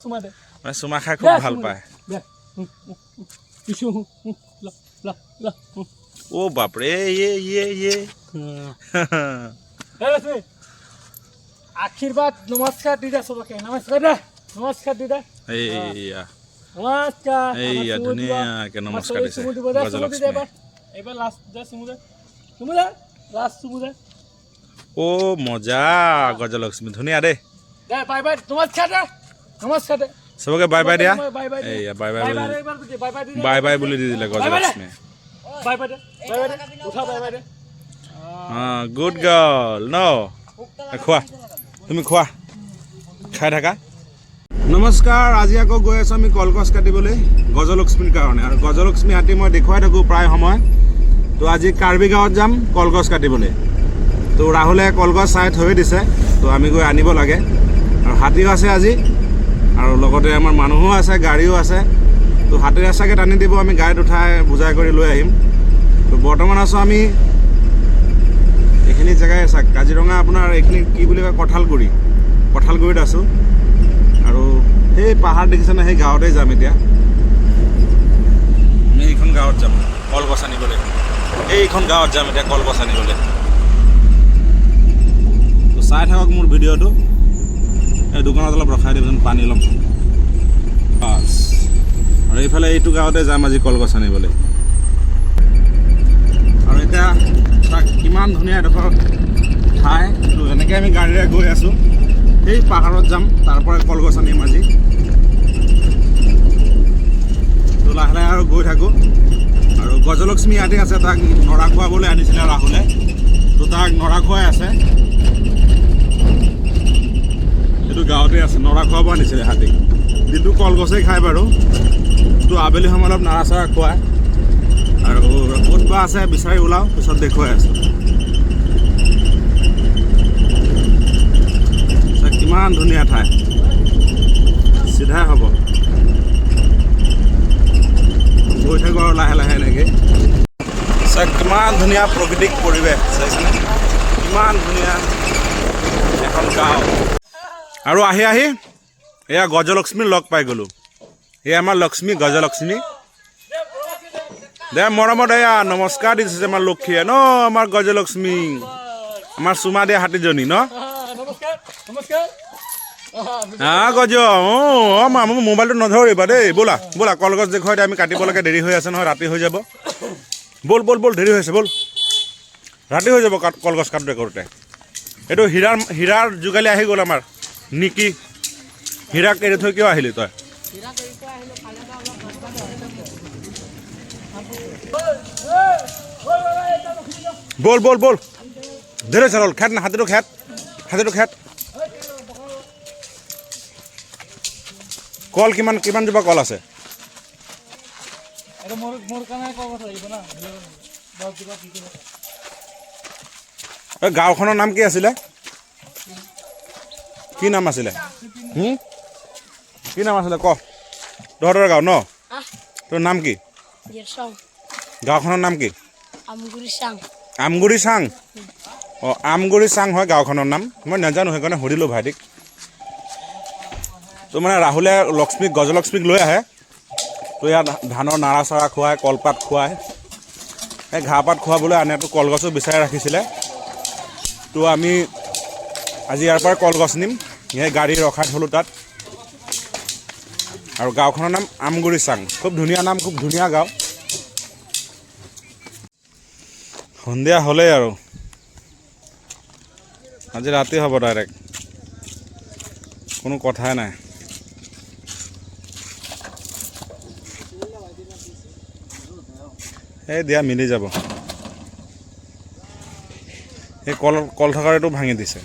চুমা দে। মানে চুমা খাই খুব ভাল পায়। দে। কিছু ল ল ল। অ' বাপৰে, ইয়ে ইয়ে ইয়ে। এই আশীৰ্বাদ, নমস্কাৰ দি দে চবকে। নমস্কাৰ দে, নমস্কাৰ দি দে। এইয়া। নমস্কাৰ। এইয়া, ধুনীয়াকে নমস্কাৰ দিছে চুমু দিব দে, চুমু দি দে। গজলক্ষ্মীয়ে। এবাৰ, এইবাৰ লাষ্ট দে, চুমু দে, চুমু দে, লাষ্ট চুমু দে। অ' মজা, গজলক্ষ্মী ধুনীয়া দেই। দে, বাই বাই, নমস্কাৰ দে, নমস্কাৰ দে। চবকে বাই বাই দিয়া। Bye bye. এইয়া, বাই বাই বাই বুলি বাই, এইবাৰ bye by the De. Bye bye বুলি দি দিলে গজলক্ষ্মীয়ে। বাই বাই দে, বাই বাই দে, উঠা, বাই বাই দে। অঁ, গুড গাৰ্ল ন। খোৱা, তুমি খোৱা, খাই থাকা। নমস্কাৰ, আজি আকৌ গৈ আছোঁ আমি কলগছ কাটিবলৈ গজলক্ষ্মীৰ কাৰণে। আৰু গজলক্ষ্মী হাতী মই দেখুৱাই থাকোঁ প্ৰায় সময়। তো আজি কাৰ্বি গাঁৱত যাম কলগছ কাটিবলৈ। তো ৰাহুলে কলগছ চাই থৈ দিছে, তো আমি গৈ আনিব লাগে। আৰু হাতীও আছে আজি, আৰু লগতে আমাৰ মানুহো আছে, গাড়ীও আছে। তো হাতীৰ ৰাস্তাকে টানি দিব, আমি গাড়ীত উঠাই বুজাই কৰি লৈ আহিম। তো বৰ্তমান আছোঁ আমি এইখিনি জেগাই আছে কাজিৰঙা, আপোনাৰ এইখিনি কি বুলি কয়, কঁঠালগুৰি, কঁঠালগুৰিত আছোঁ। আৰু সেই পাহাৰ দেখিছেনে, সেই গাঁৱতে যাম এতিয়া আমি। এইখন গাঁৱত যাম কলগছ আনিবলৈ। এইখন গাঁৱত যাম এতিয়া কলগছ আনিবলৈ। তো চাই থাকক মোৰ ভিডিঅ'টো। এই দোকানত অলপ ৰখাই দিবচোন, পানী ল'ম বাছ। আৰু এইফালে এইটো গাঁৱতে যাম আজি কলগছ আনিবলৈ। আৰু এতিয়া চাওক, কিমান ধুনীয়া এডোখৰ ঠাই। তো এনেকৈ আমি গাড়ীৰে গৈ আছোঁ, সেই পাহাৰত যাম, তাৰ পৰা কলগছ আনিম আজি। তো লাহে লাহে আৰু গৈ থাকোঁ। আৰু গজলক্ষ্মী ইয়াতে আছে, তাক নৰা খুৱাবলৈ আনিছিলে ৰাহুলে। তো তাক নৰা খুৱাই আছে। এইটো গাঁৱতে আছে, নৰা খুৱাব আনিছিলে হাতীক। দিনটো কলগছেই খায় বাৰু, তো আবেলি সময়ত অলপ নৰা চৰা খুৱায়। আৰু ক'ত বা আছে বিচাৰি ওলাওঁ, পিছত দেখুৱাই আছোঁ। চাওক, কিমান ধুনীয়া ঠাই, চিধাই হ'ব, গৈ থাকোঁ আৰু লাহে লাহে এনেকৈ। চাওক, কিমান ধুনীয়া প্ৰাকৃতিক পৰিৱেশ, চাইছেনে? কিমান ধুনীয়া এখন গাঁও। আৰু আহি আহি এয়া গজলক্ষ্মীৰ লগ পাই গ'লোঁ। এয়া আমাৰ লক্ষ্মী, গজলক্ষ্মী দে। মৰমত এয়া নমস্কাৰ দিছে আমাৰ লক্ষীয়ে ন, আমাৰ গজলক্ষ্মী, আমাৰ চুমা দিয়া হাতীজনী ন। নমস্কাৰ, নমস্কাৰ। হা গজ, অঁ অঁ মা, মোৰ মোবাইলটো নধৰিবা দেই। ব'লা ব'লা, কলগছ দেখুৱাই দে, আমি কাটিব লাগে, দেৰি হৈ আছে নহয়, ৰাতি হৈ যাব। ব'ল ব'ল ব'ল, দেৰি হৈছে, ব'ল, ৰাতি হৈ যাব কলগছ কাটোতে কৰোঁতে। এইটো হীৰাৰ হীৰাৰ যোগালি আহি গ'ল আমাৰ নিকি। হীৰাক এৰি থৈ কিয় আহিলি তই? ব'ল ব'ল ব'ল, দেৰি হৈছে, ৰ'ল। খেদ না হাতীটো, খেদ হাতীটো, খেদ। কল কিমান কিমান জোপা কল আছে? এইটো মোৰ কাৰণে কলগছ লাগিব না, 10 জোপা কি কৰিব? এই গাঁওখনৰ নাম কি আছিলে? কি নাম আছিলে? কি নাম আছিলে ক? তহঁতৰ গাঁও ন, তোৰ নাম কি? Jersong. গাঁওখনৰ নাম কি? Amguri Sang. Amguri চাং। অঁ, আমগুৰি চাং হয় গাঁওখনৰ নাম। মই নাজানো, সেইকাৰণে সুধিলোঁ ভাইটিক। তো মানে ৰাহুলে লক্ষ্মীক, গজলক্ষ্মীক লৈ আহে। তো ইয়াত ধানৰ নাৰা চাৰা খুৱায়, কলপাত খুৱায়, এই ঘাঁহ পাত খুৱাবলৈ আনে। তো কলগছো বিচাৰি ৰাখিছিলে। তো আমি আজি ইয়াৰ পৰা কলগছ নিম। সেই গাড়ী ৰখাই থ'লোঁ তাত। আৰু গাঁওখনৰ নাম আমগুৰি চাং, খুব ধুনীয়া নাম, খুব ধুনীয়া গাঁও। সন্ধিয়া হ'লেই আৰু আজি ৰাতি হ'ব ডাইৰেক্ট, কোনো কথাই নাই। এই দিয়া, মিলি যাব। এই কল কল থকাৰেটো ভাঙি দিছে,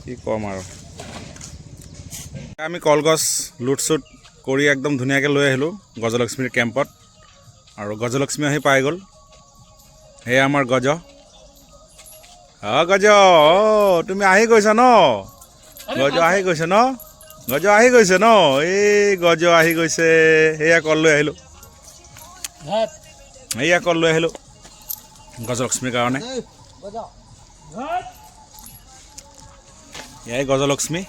কি ক'ম আৰু। আমি কলগছ লোট চুট কৰি একদম ধুনীয়াকৈ লৈ আহিলোঁ গজলক্ষ্মীৰ কেম্পত। আৰু গজলক্ষ্মী আহি পাই গ'ল। এয়া আমাৰ গজ। অ' গজ, অ' তুমি আহি গৈছা ন? গজ আহি গৈছে ন? গজ আহি গৈছে ন? এই গজ আহি গৈছে। সেয়া কল লৈ আহিলোঁ, এয়া কল লৈ আহিলোঁ গজলক্ষ্মীৰ কাৰণে। এয়াই গজলক্ষ্মী।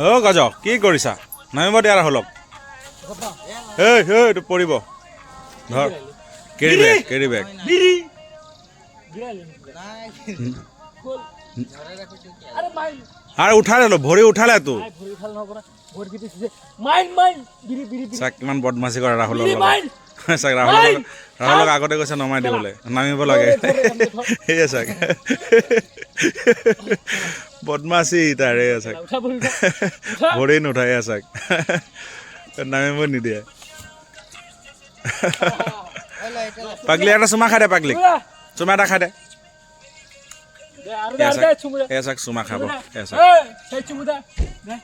অ' গজ, কি কৰিছা? নামিব দিয়া ৰাহুলক। এই এই, এইটো পৰিব, ধৰ। কেৰি বেগ, কেৰি বেগ। বিৰি আৰে মাইন। আৰু উঠালে লো, ভৰি উঠালে তো। নাই, ভৰি উঠাল নহ'ব না, ভৰি কি দিছে। মাইন মাইন, বিৰি বিৰি বিৰি। চাক, কিমান বদমাচি কৰে ৰাহুলৰ বিৰি লগত। মাইন। চাক, ৰাহুলক আগতে কৈছে নমাই দিবলৈ, নামিব লাগে। সেয়ে চাক, বদমাচি তাৰ, এয়া চাক। উঠা, ভৰি উঠা, উঠা। ভৰি নুঠাই, এয়া চাক, নামিব নিদিয়ে। পাগলি, এটা চুমা খাই দে পাগলিক। উৰা। চুমা এটা খাই দে। দে আৰু দে। এয়া আৰু দে। চাক। চুমু দে। এয়া চাক, চুমা খাব, এয়া চাক। এই সেই চুমু দে, দে।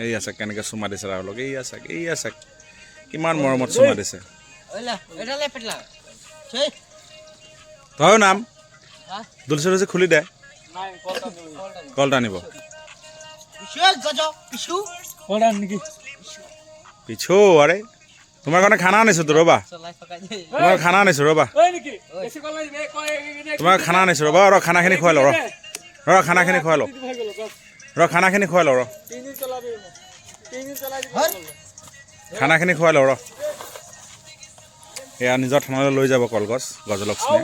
এইয়া চাক, কেনেকৈ চুমা দিছে ৰাহুলক। এইয়া চাক, এইয়া চাক, কিমান মৰমত চুমা দিছে। তয়ো নাম। দুলচি দুলচি খুলি দে। নাই, কলটা নিব। কলটা আনিব। কলটা নেকি? পিছু। আৰে, তোমাৰ কাৰণে খানা আনিছো তো, ৰ'বা। তোমাৰ খানা আনিছো, ৰ'বা। ঐ নেকি, বেছি কল নাই, কয়। তোমাৰ খানা আনিছো, ৰ'বা। ৰ, খানাখিনি খুৱাই ল, ৰ ৰ, খানাখিনি খুৱাই ল। হৈ গ'ল। ৰ, খানাখিনি খুৱাই ল, ৰ। 3 দিন চলাবি, 3 দিন চলাই দিব। খানাখিনি খুৱাই ল, ৰ। এয়া নিজৰ থানালৈ লৈ যাব কলগছ গজলক্ষ্মীয়ে।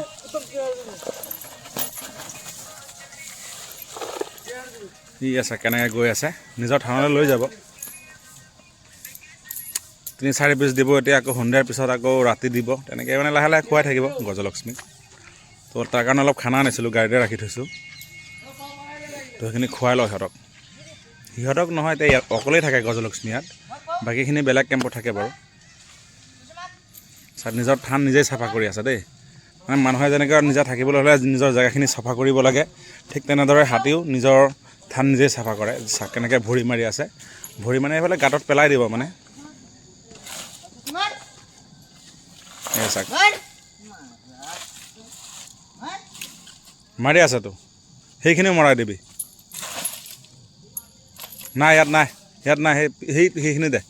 ঠিক আছে, কেনেকৈ গৈ আছে, নিজৰ থানালৈ লৈ যাব। 3-4 পিচ দিব এতিয়া, আকৌ সন্ধিয়াৰ পিছত আকৌ ৰাতি দিব। তেনেকৈ মানে লাহে লাহে খুৱাই থাকিব গজলক্ষ্মীক। তো তাৰ কাৰণে অলপ খানা আনিছিলোঁ, গাড়ীতে ৰাখি থৈছোঁ। তো সেইখিনি খুৱাই লওঁ সিহঁতক। সিহঁতক নহয়, এতিয়া ইয়াত অকলেই থাকে গজলক্ষ্মী ইয়াত, বাকীখিনি বেলেগ কেম্পত থাকে বাৰু। নিজৰ থান নিজেই চাফা কৰি আছে দেই। মানে মানুহে যেনেকৈ নিজে থাকিবলৈ হ'লে নিজৰ জেগাখিনি চাফা কৰিব লাগে, ঠিক তেনেদৰে হাতীও নিজৰ থান নিজেই চাফা কৰে। কেনেকৈ ভৰি মাৰি আছে, ভৰি মানে এইফালে গাঁতত পেলাই দিব মানে। এই চাক, মাৰি আছেতো, সেইখিনিও মৰাই দিবি। নাই, ইয়াত নাই, ইয়াত নাই। সেই সেইখিনি দে।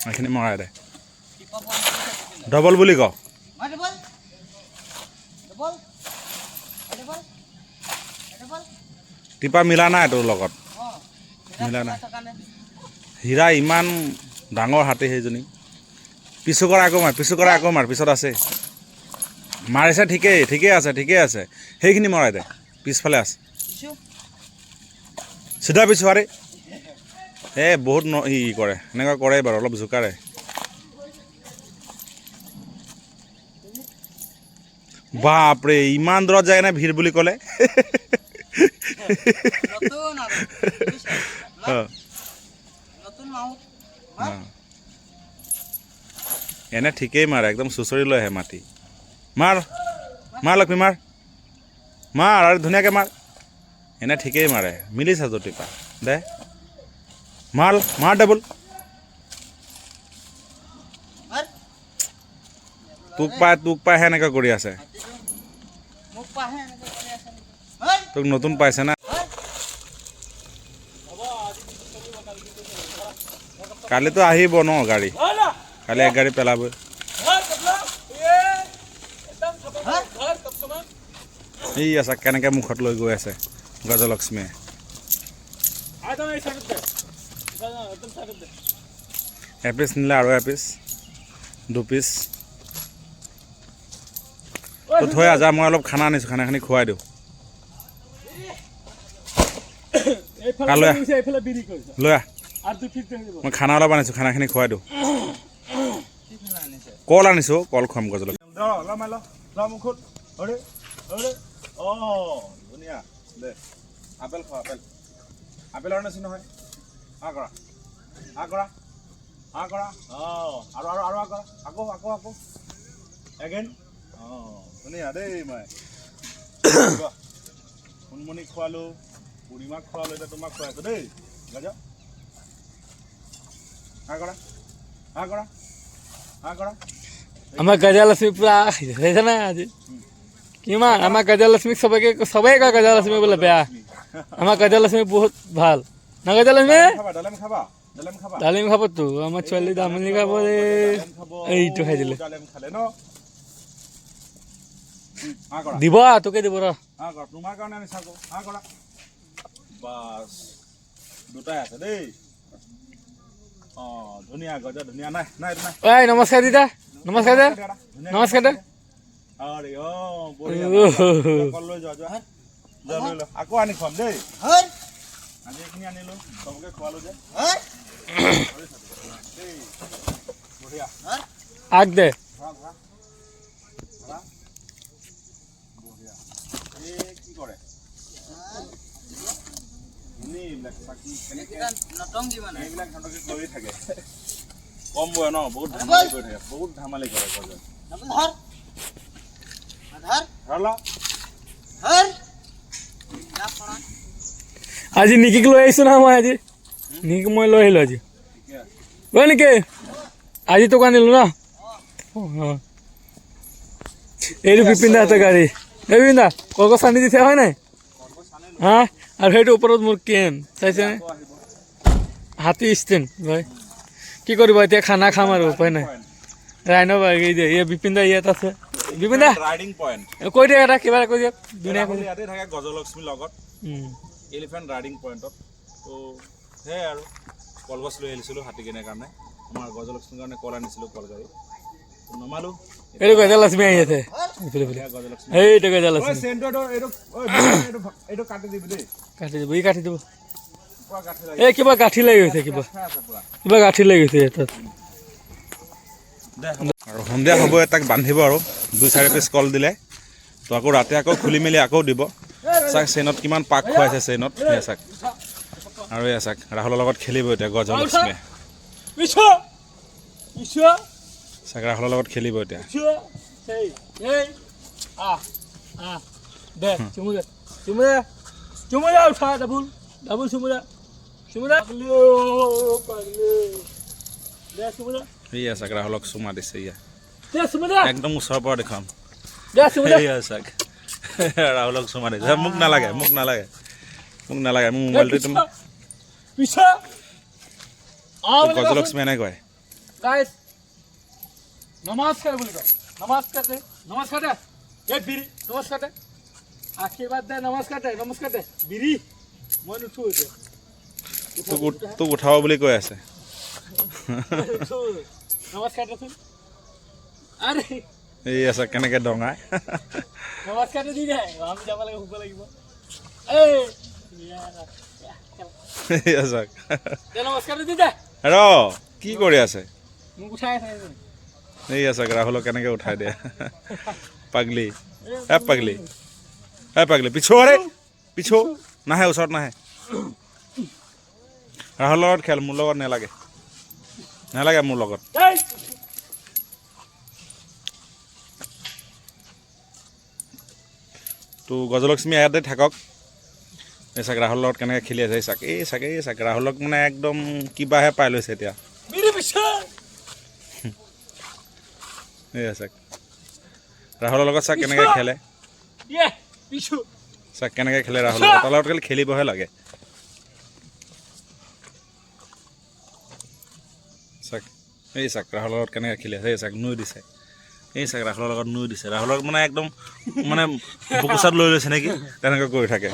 এইখিনি মৰাই দে। ডবল বুলি ক। টিপা মিলা নাই, তোৰ লগত মিলা নাই। হীৰা ইমান ডাঙৰ হাতী সেইজনী। পিছু কৰা, আকৌ মাৰ, পিছু কৰা, আকৌ মাৰ, পিছত আছে। মাৰিছে, ঠিকেই, ঠিকেই আছে, ঠিকেই আছে। সেইখিনি মৰাই দে, পিছফালে আছে। চিধা পিছু। আৰে, এই বহুত ন ই কৰে, এনেকুৱা কৰে বাৰু, অলপ জোকাৰে। বাপৰে, ইমান দূৰত যায় নে ভিৰ বুলি ক'লে। অঁ। অঁ। এনে ঠিকেই মাৰে, একদম চুঁচৰি লৈ আহে মাটি। মাৰ মাৰ লক্ষ্মী, মাৰ মাৰ, আৰু ধুনীয়াকৈ মাৰ। এনে ঠিকেই মাৰে, মিলিছে জ্যোতিপা। দে, মাৰ মাৰ, ডাবুল। তোক পাই, তোক পাইহে এনেকুৱা কৰি আছে। তোক নতুন পাইছে না। কালিতো আহিব ন গাড়ী? কালি এক গাড়ী পেলাবই। এই আছে, কেনেকৈ মুখত লৈ গৈ আছে গজলক্ষ্মীয়ে। এপিচ নিলে আৰু এপিচ, দুপিচ তো থৈ আহ, যা। মই অলপ খানা আনিছোঁ, খানাখিনি খুৱাই দিওঁ। লৈ আহ। লৈ আহ। মই খানা অলপ আনিছোঁ, খানাখিনি খুৱাই দিওঁ। কল আনিছোঁ, কল খুৱাম গজলক্ষ্মী। ধুনীয়া দে। আপেল খোৱা, আপেল, আপেল আনিছোঁ নহয়। আ কৰা, আ কৰা, আ কৰা। অঁ, আৰু আৰু আৰু আ কৰা, আকৌ আকৌ আকৌ, এগেইন। অঁ, ধুনীয়া দেই। মই সোণমণিক খোৱালোঁ, পূৰ্ণিমাক খোৱালোঁ, এতিয়া তোমাক খুৱাইছোঁ দেই গজ। আ কৰা, আ কৰা, আ কৰা। আমাৰ গজালক্ষ্মী পুৰা হৈছে না আজি কিমান। আমাৰ গজালক্ষ্মীক চবকে, চবেই কয় গজালক্ষ্মী বোলে বেয়া। আমাৰ গজালক্ষ্মী বহুত ভাল না গজালক্ষ্মী? খাবা, ডালিম খাবা, ডালিম খাবা? ডালিম খাবতো আমাৰ ছোৱালী, দামনি খাব। ডালিম খাব। এইটো খাই দিলে। ডালিম খালে ন? হা কৰা। দিব, তোকে দিব ৰ। হা কৰা, তোমাৰ কাৰণে আনিছা আকৌ। হা কৰা, বাছ, দুটাই আছে দেই। অঁ, ধুনীয়া গজা, ধুনীয়া। নাই নাই, এইটো নাই। ঐ, নমস্কাৰ দিদা, নমস্কাৰ দে। ধুনীয়া। নমস্কাৰ দে। আৰে অঁ, বঢ়িয়া। কল লৈ যোৱা, যোৱা যোৱা, লৈ লোৱা। আকৌ আনি খুৱাম দেই। আজি এইখিনি আনিলোঁ, চবকে খোৱালোঁ যে দেই। বঢ়িয়া। আগ দে। ধৰা, ধৰা ধৰা, বঢ়িয়া। এই কি কৰে এনেই এইবিলাক চাকি কেনেকে এইবিলাক নাটকে কৰি থাকে। কম বয় ন, বহুত ধেমালি কৰি থাকে, বহুত ধেমালি কৰে। গজে ধৰা। আজি নিকিক লৈ আহিছোঁ নহয় মই। আজি নিকিক মই লৈ আহিলোঁ আজি। ঠিকে আছে। ঐ নিকি, আজি তোক আনিলোঁ ন। অঁ, এইটো বিপিন দাহঁতৰ গাড়ী। এই বিপিন দা, কলগছ আনি দিছে, হয় নাই? হা, আৰু সেইটো ওপৰত মোৰ কেম চাইছেনে? আকৌ আহিব। হাতী ষ্টেণ্ড ভাই। কি কৰিব এতিয়া? খানা খাম আৰু উপায় নাই। ৰাইন এই যে এই বিপিন দা ইয়াত আছে। বিপিন দা। Riding point. কৈ দিয়ক এটা কিবা এটা কৈ দিয়ক, ধুনীয়া কৈ ৰাহুল দিয়ক। ইয়াতে থাকে গজলক্ষ্মীৰ লগত। এলিফেণ্ট ৰাইডিং পইণ্টত। ত' সেয়াই আৰু কলগছ লৈ আহিছিলোঁ হাতীকেইটাৰ কাৰণে, আমাৰ গজলক্ষ্মীৰ কাৰণে কল আনিছিলোঁ, কলগাড়ী নমালোঁ। এইটো গজলক্ষ্মী আহি আছে এইফালে এইফালে। এতিয়া গজলক্ষ্মী। এইটো ঐ। গজলক্ষ্মী। চেনটো এইটো এইটো ঐ, এইটো এইটো কাটি দিবি দেই। কাটি দিব, ই কাটি দিব। পুৰা গাঁঠি লাগি এই কিবা গাঁঠি লাগি গৈছে কিবা। খাই আছে পুৰা। কিবা গাঁঠি লাগি গৈছে তাত। দে হ'ব। আৰু সন্ধিয়া হ'ব, তাক বান্ধিব আৰু দুই চাৰি পিচ কল দিলে তো আকৌ ৰাতি আকৌ খুলি মেলি আকৌ দিব। চাক, চেইনত কিমান পাক খুৱাইছে চেইনত। সেয়া চাক, আৰু এয়া চাক, ৰাহুলৰ লগত খেলিব এতিয়া গজলক্ষ্মীয়ে। পিছু পিছু। চাক, ৰাহুলৰ লগত খেলিব এতিয়া। পিছু, এই এই, আহ আহ, দে চুমু দে, চুমু দে, চুমু দে, উঠা, ডাবুল ডাবুল, চুমু দে, চুমু দে, পাগলি পাগলি, দে চুমু দে। এয়া চাক, ৰাহুলক চুমা দিছে ইয়া। দে চুমু দে। একদম ওচৰৰ পৰা দেখুৱাম। দে চুমু দে। এয়া চাক, ৰাহুলক চুমা দিছে। মোক নালাগে, মোক নালাগে, মোক নালাগে, মোৰ মোবাইলটো তুমি পিছু আহ বুলি কচোন। গজলক্ষ্মী এনেকুৱাই। গাইস, নমস্কাৰ বুলি কয়, নমস্কাৰ দে, নমস্কাৰ দে, এই বিৰি, নমস্কাৰ দে, আশীৰ্বাদ দে, নমস্কাৰ দে, নমস্কাৰ দে, বিৰি, মই নুঠো এতিয়া। তোক উঠাব বুলি কৈ আছে। নুঠো। নমস্কাৰ দেচোন, আৰে। এইয়া চাক, কেনেকে দঙাই। নমস্কাৰটো দি দে, আমি যাব লাগিব, শুব লাগিব। এই এইয়া চাক। দে, নমস্কাৰটো দি দে। ৰ, কি কৰি আছে? মোক উঠাই আছে। এইয়া চাক, ৰাহুলক কেনেকে উঠাই দিয়ে। পাগলি, এ পাগলি, এ পাগলি, পিছু, আৰে পিছু, নাহে, ওচৰত নাহে। ৰাহুলৰ লগত খেল, মোৰ লগত নেলাগে, নেলাগে মোৰ লগত। এই। তো গজলক্ষ্মী ইয়াতে থাকক। এই চাক, ৰাহুলৰ লগত কেনেকৈ খেলি আছে। এই চাক, এই চাক, এই চাক, ৰাহুলক মানে একদম কিবাহে পাই লৈছে এতিয়া। বিৰি, পিছু। এইয়া চাক, ৰাহুলৰ লগত চাক কেনেকৈ খেলে। ইয়ে পিছু। চাক, কেনেকৈ খেলে ৰাহুলৰ লগত। তাৰ লগত খালি খেলিবহে লাগে। চাক, এই চাক, ৰাহুলৰ লগত কেনেকৈ খেলি আছে। এই চাক, নুই দিছে। এই চাক, ৰাহুলৰ লগত নুই দিছে। ৰাহুলক মানে একদম মানে বুকুচাত লৈ লৈছে নেকি, তেনেকৈ কৰি থাকে।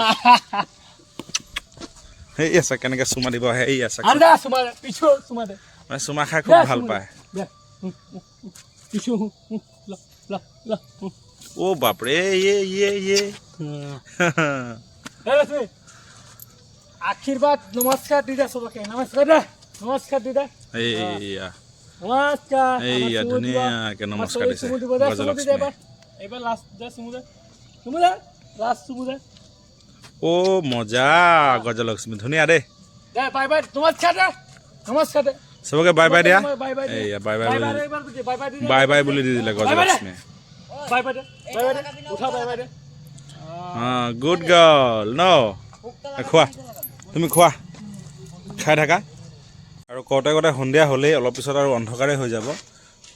এই চাক, কেনেকৈ চুমা দিব আহে। এইয়া চাক। আৰে দে চুমা দে, পিছু, চুমা দে। মানে চুমা খাই খুব দে, ভাল চুমা পায়। দে, পিছু, ল ল ল। অ' বাপৰে, ইয়ে ইয়ে ইয়ে। এই লক্ষ্মী, আশীৰ্বাদ, নমস্কাৰ দি দে চবকে, নমস্কাৰ দে, নমস্কাৰ দি দে। এইয়া। নমস্কাৰ। এইয়া, আমাৰ চুমু দিব। ধুনীয়াকে আমাৰ নমস্কাৰ চবেই দিছে চুমু দিব দে, চুমু দি দে। গজলক্ষ্মীয়ে। এবাৰ, এইবাৰ লাষ্ট দে, চুমু দে, চুমু দে, লাষ্ট চুমু দে। অ' মজা, গজলক্ষ্মী ধুনীয়া দেই। দে, বাই বাই, নমস্কাৰ দে, নমস্কাৰ দে। চবকে বাই বাই দিয়া। Bye bye. এইয়া, বাই বাই বাই বুলি বাই, এইবাৰ bye by the De. Bye bye বুলি দি দিলে গজলক্ষ্মীয়ে। বাই বাই দে, বাই বাই দে, উঠা, বাই বাই দে। অঁ, গুড গাৰ্ল ন। খোৱা, তুমি খোৱা, খাই থাকা। আৰু কওঁতে কওঁতে সন্ধিয়া হ'লেই, অলপ পিছত আৰু অন্ধকাৰেই হৈ যাব।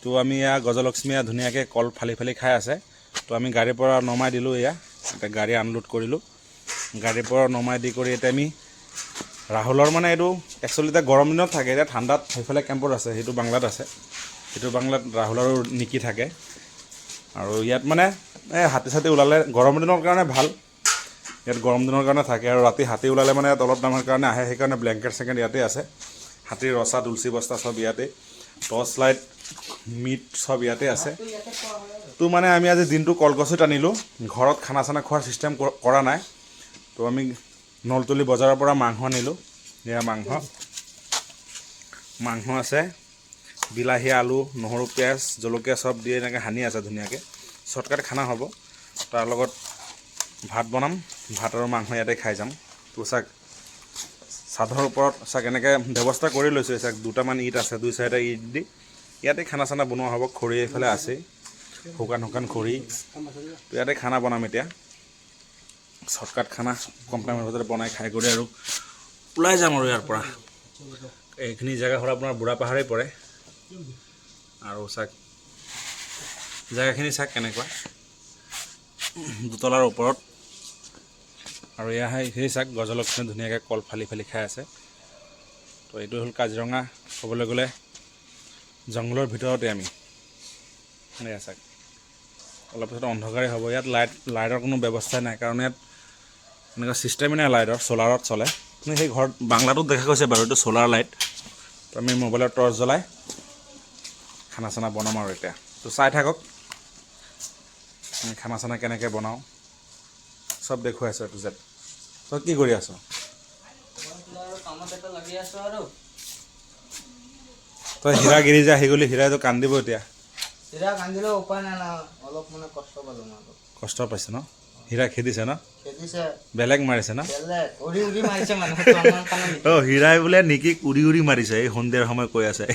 তো আমি এয়া গজলক্ষ্মীয়ে ধুনীয়াকৈ কল ফালি ফালি খাই আছে। তো আমি গাড়ীৰ পৰা নমাই দিলোঁ। এয়া এতিয়া গাড়ী আনলোড কৰিলোঁ। গাড়ীৰ পৰা নমাই দি কৰি এতিয়া আমি ৰাহুলৰ মানে এইটো একচুৱেলি এতিয়া গৰম দিনত থাকে, এতিয়া ঠাণ্ডাত সেইফালে কেম্পত আছে, সেইটো বাংলাত আছে। সেইটো বাংলাত ৰাহুল আৰু নিকি থাকে। আৰু ইয়াত মানে এই হাতী চাতী ওলালে গৰম দিনৰ কাৰণে ভাল, ইয়াত গৰম দিনৰ কাৰণে থাকে। আৰু ৰাতি হাতী ওলালে মানে ইয়াত অলপ টাইমৰ কাৰণে আহে, সেইকাৰণে ব্লেংকেট চেংকেট ইয়াতে আছে। হাতীৰ ৰচা তুলসী বস্তা চব ইয়াতে, টৰ্চ লাইট মিট চব ইয়াতে আছে। তো মানে আমি আজি দিনটো কলগছত আনিলোঁ, ঘৰত খানা চানা খোৱাৰ ছিষ্টেম কৰা নাই। তো আমি নলতলি বজাৰৰ পৰা মাংস আনিলোঁ। এয়া মাংস, মাংস আছে, বিলাহী, আলু, নহৰু, পিঁয়াজ, জলকীয়া চব দি এনেকৈ সানি আছে ধুনীয়াকৈ। শ্বৰ্টকাট খানা হ'ব, তাৰ লগত ভাত বনাম, ভাত আৰু মাংস ইয়াতে খাই যাম। তো চাক চাদৰ ওপৰত চাক এনেকৈ ব্যৱস্থা কৰি লৈছোঁ। চাক দুটামান ইট আছে, দুই চাৰিটা ইট দি ইয়াতে খানা চানা বনোৱা হ'ব। খৰি এইফালে আছেই, শুকান শুকান খৰি। তো ইয়াতে খানা বনাম এতিয়া, শ্বৰ্টকাট খানা কম টাইমৰ ভিতৰতে বনাই খাই কৰি আৰু ওলাই যাম আৰু ইয়াৰ পৰা। এইখিনি জেগা হ'ল আপোনাৰ বুঢ়া পাহাৰেই পৰে। আৰু চাক জেগাখিনি চাক কেনেকুৱা, দুতলাৰ ওপৰত। আৰু এয়া সেই চাক গজলক্ষ্মী ধুনীয়াকৈ কল ফালি ফালি খাই আছে। তো এইটো হ'ল কাজিৰঙা, ক'বলৈ গ'লে জংঘলৰ ভিতৰতে আমি। এয়া চাক অলপ পিছত অন্ধকাৰেই হ'ব। ইয়াত লাইটৰ কোনো ব্যৱস্থাই নাই, কাৰণ ইয়াত এনেকুৱা ছিষ্টেমেই নাই লাইটৰ, চ'লাৰত চলে। কিন্তু সেই ঘৰত বাংলাটোত দেখা গৈছে বাৰু এইটো চ'লাৰ লাইট। তো আমি মোবাইলৰ টৰ্চ জ্বলাই খানা চানা বনাম আৰু এতিয়া। তো চাই থাকক আমি খানা চানা কেনেকৈ বনাওঁ, চব দেখুৱাই আছোঁ এইটো জেড। তই কি কৰি আছ? কামত এটা লাগি আছো আৰু। তই হীৰা গিৰি যে আহি গ'লি, হীৰাইতো কান্দিব এতিয়া। হীৰা কান্দিলেও উপায় নাই না, অলপ মানে কষ্ট পালো মই অলপ। কষ্ট পাইছে ন? হীৰা খেদিছে ন? খেদিছে। বেলেগ মাৰিছে ন? বেলেগ উৰি উৰি মাৰিছে মানে সেইটো আমাৰ কাৰণে নেকি? অঁ, হীৰাই বোলে নিকিক উৰি উৰি মাৰিছে, এই সন্ধিয়াৰ সময় কৈ আছে।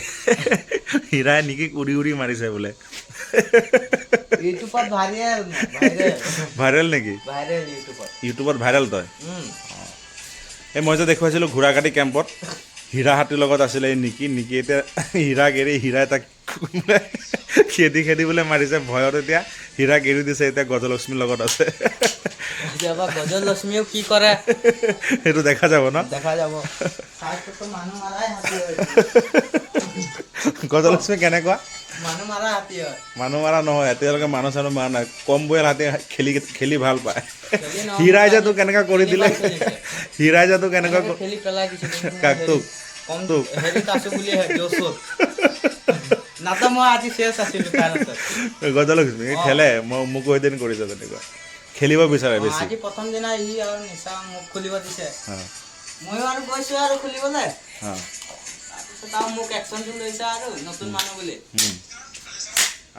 হীৰাই নিকিক উৰি উৰি মাৰিছে বোলে। ইউটিউবত ভাইৰেল, ভাইৰেল। ভাইৰেল নেকি? ভাইৰেল ইউটিউবত। ইউটিউবত ভাইৰেল তই। এই মই যে দেখুৱাইছিলোঁ ঘোঁৰাকাটি কেম্পত হীৰা হাতীৰ লগত আছিলে এই নিকি। নিকি এতিয়া হীৰাক এৰি হীৰাই তাক বোলে খেদি খেদি বোলে মাৰিছে, ভয়ত এতিয়া হীৰাক এৰি দিছে, এতিয়া গজলক্ষ্মীৰ লগত আছে। কেতিয়াবা গজলক্ষ্মীও কি কৰে সেইটো দেখা যাব ন? দেখা যাব। ফাৰ্ষ্টতো মানুহ মাৰাই হাতী হয়। গজলক্ষ্মী কেনেকুৱা? মানুহ মাৰা হাতী হয়। মানুহ মাৰা নহয়, এতিয়ালৈকে মানুহ চানুহ মাৰা নাই। কম বয়স হাতী খেলি খেলি ভাল পায়। খেলি নহয়, হীৰাই যে তোক কেনেকুৱা কৰি দিলে, তিনিবাৰ খেলিছে। হীৰাই যে তোক কেনেকুৱা এনেকে খেলি পেলাই দিছে। কাক তোক? কম তোক? হেৰিত আছো বুলি জোচত নাতো মই আজি চেচ আছিলো তাৰ হাতত। গজলক্ষ্মী খেলে, মই মোকো সেইদিন কৰিছে তেনেকুৱা, খেলিব বিচাৰে বেছি। আজি প্ৰথম দিনা ই আৰু নিচা মোক খুলিব দিছে, অঁ ময়ো আৰু গৈছো আৰু খুলিবলৈ। অঁ তাৰপিছত আৰু মোক একশ্যনটো লৈছে আৰু নতুন মানুহ বুলি।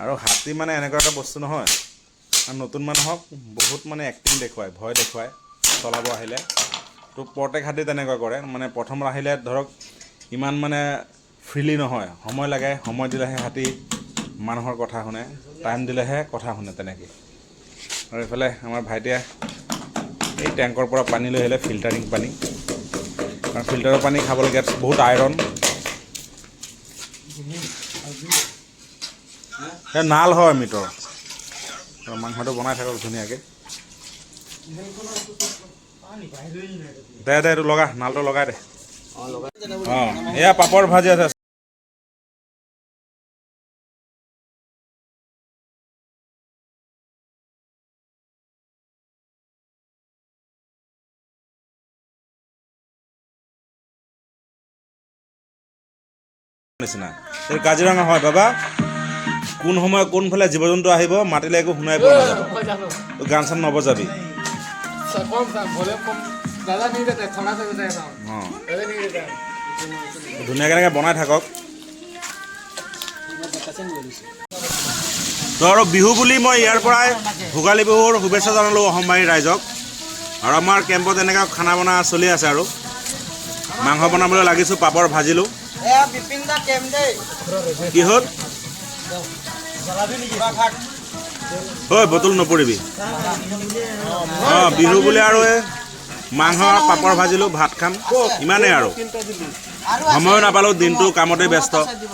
আৰু হাতী মানে এনেকুৱা এটা বস্তু নহয়, আৰু নতুন মানুহক বহুত মানে এক্টিং দেখুৱায়, ভয় দেখুৱায় চলাব আহিলে। তো প্ৰত্যেক হাতী তেনেকুৱা কৰে, মানে প্ৰথম আহিলে ধৰক ইমান মানে ফ্ৰীলি নহয়, সময় লাগে, সময় দিলেহে হাতী মানুহৰ কথা শুনে, টাইম দিলেহে কথা শুনে তেনেকৈ। আৰু এইফালে আমাৰ ভাইটিয়ে এই টেংকৰ পৰা পানী লৈ আহিলে, ফিল্টাৰিং পানী, কাৰণ ফিল্টাৰৰ পানী খাবলৈ ইয়াত বহুত আইৰণ। এই নাল হয় মিটৰ। আৰু মাংসটো বনাই থাকক ধুনীয়াকৈ। দে দে, এইটো লগা, নালটো লগাই দে। অঁ, এয়া পাপৰ ভাজি আছে। নিচিনা এই কাজিৰঙা হয় বাবা, কোন সময়ত কোনফালে জীৱ জন্তু আহিব মাতিলে একো শুনাই পোৱা নাযাব। তই গান চান নবজাবি। कम भोले कम दादा नहीं देता है, थोड़ा सा देता है साउंड। অঁ, दादा नहीं देता है। ধুনীয়াকৈ এনেকৈ বনাই থাকক। তো আৰু বিহু বুলি মই ইয়াৰ পৰাই ভোগালী বিহুৰ শুভেচ্ছা জনালোঁ অসমবাসী ৰাইজক। আৰু আমাৰ কেম্পত এনেকৈ খানা বনা চলি আছে, আৰু মাংস বনাবলৈ লাগিছোঁ, পাপৰ ভাজিলোঁ। এয়া বিপিন দা কেম দেই। কি হ'ল ঐ, বটল নপৰিবি। অঁ, বিহু বুলি আৰু এই মাংস পাপৰ ভাজিলোঁ, ভাত খাম, ইমানেই আৰু। আৰু সময়ো নাপালোঁ, দিনটো কামতে ব্যস্ত। দিব।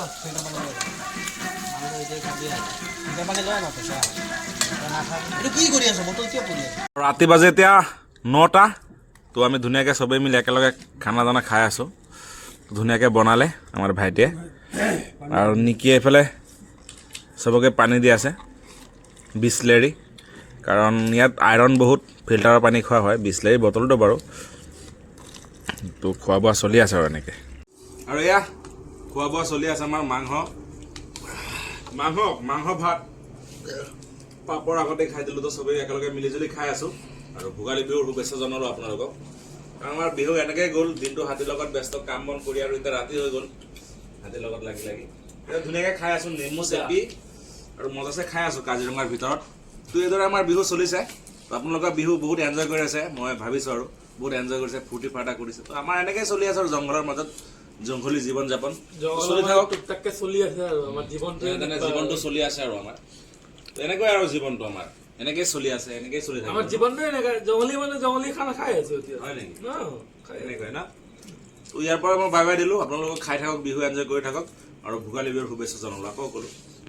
ৰাতি বাজে এতিয়া 9টা। তো আমি ধুনীয়াকৈ চবেই মিলি একেলগে খানা দানা খাই আছোঁ। ধুনীয়াকৈ বনালে আমাৰ ভাইটিয়ে, আৰু নিকিয়ে এইফালে চবকে পানী দি আছে। বিছলেৰী, কাৰণ ইয়াত আইৰণ বহুত, ফিল্টাৰৰ পানী খোৱা হয়, বিছলেৰী বটলটো বাৰু। তো খোৱা বোৱা চলি আছে আৰু এনেকৈ। আৰু এয়া খোৱা বোৱা চলি আছে আমাৰ, মাংস মাংস মাংস ভাত পাপৰ আগতে খাই দিলোঁ। তো চবেই একেলগে মিলিজুলি খাই আছোঁ আৰু ভোগালী বিহুৰ শুভেচ্ছা জনালোঁ আপোনালোকক। কাৰণ আমাৰ বিহু এনেকৈ গ'ল, দিনটো হাতীৰ লগত ব্যস্ত, কাম বন কৰি, আৰু এতিয়া ৰাতি হৈ গ'ল হাতীৰ লগত লাগি লাগি। এতিয়া ধুনীয়াকৈ খাই আছোঁ, নেমু চেপি আৰু মজাছে খাই আছোঁ কাজিৰঙাৰ ভিতৰত। তো এইদৰে আমাৰ বিহু চলিছে। তো আপোনালোকৰ বিহু বহুত এনজয় কৰি আছে মই ভাবিছোঁ, আৰু বহুত এনজয় কৰিছে, ফূৰ্তি ফাৰ্তা কৰিছে। তো আমাৰ এনেকৈ চলি আছে আৰু জংঘলৰ মাজত জংঘলী জীৱন যাপন চলি থাকক। টুকটাককে চলি আছে আৰু আমাৰ জীৱনটো। যেনে তেনে জীৱনটো চলি আছে আৰু আমাৰ। তো এনেকুৱাই আৰু জীৱনটো আমাৰ এনেকেই চলি আছে, এনেকেই চলি আমাৰ থাকিব। জীৱনটো এনেকা জংঘলী, মানে জংঘলী খানা খাই আছো এতিয়া। হয় নেকি? ন খাই আছো। এনেকুৱাই ন। তো ইয়াৰ পৰা মই বাই বাই দিলোঁ আপোনালোকক। খাই থাকক, বিহু এনজয় কৰি থাকক আৰু ভোগালী বিহুৰ শুভেচ্ছা জনালোঁ আকৌ ক'লোঁ।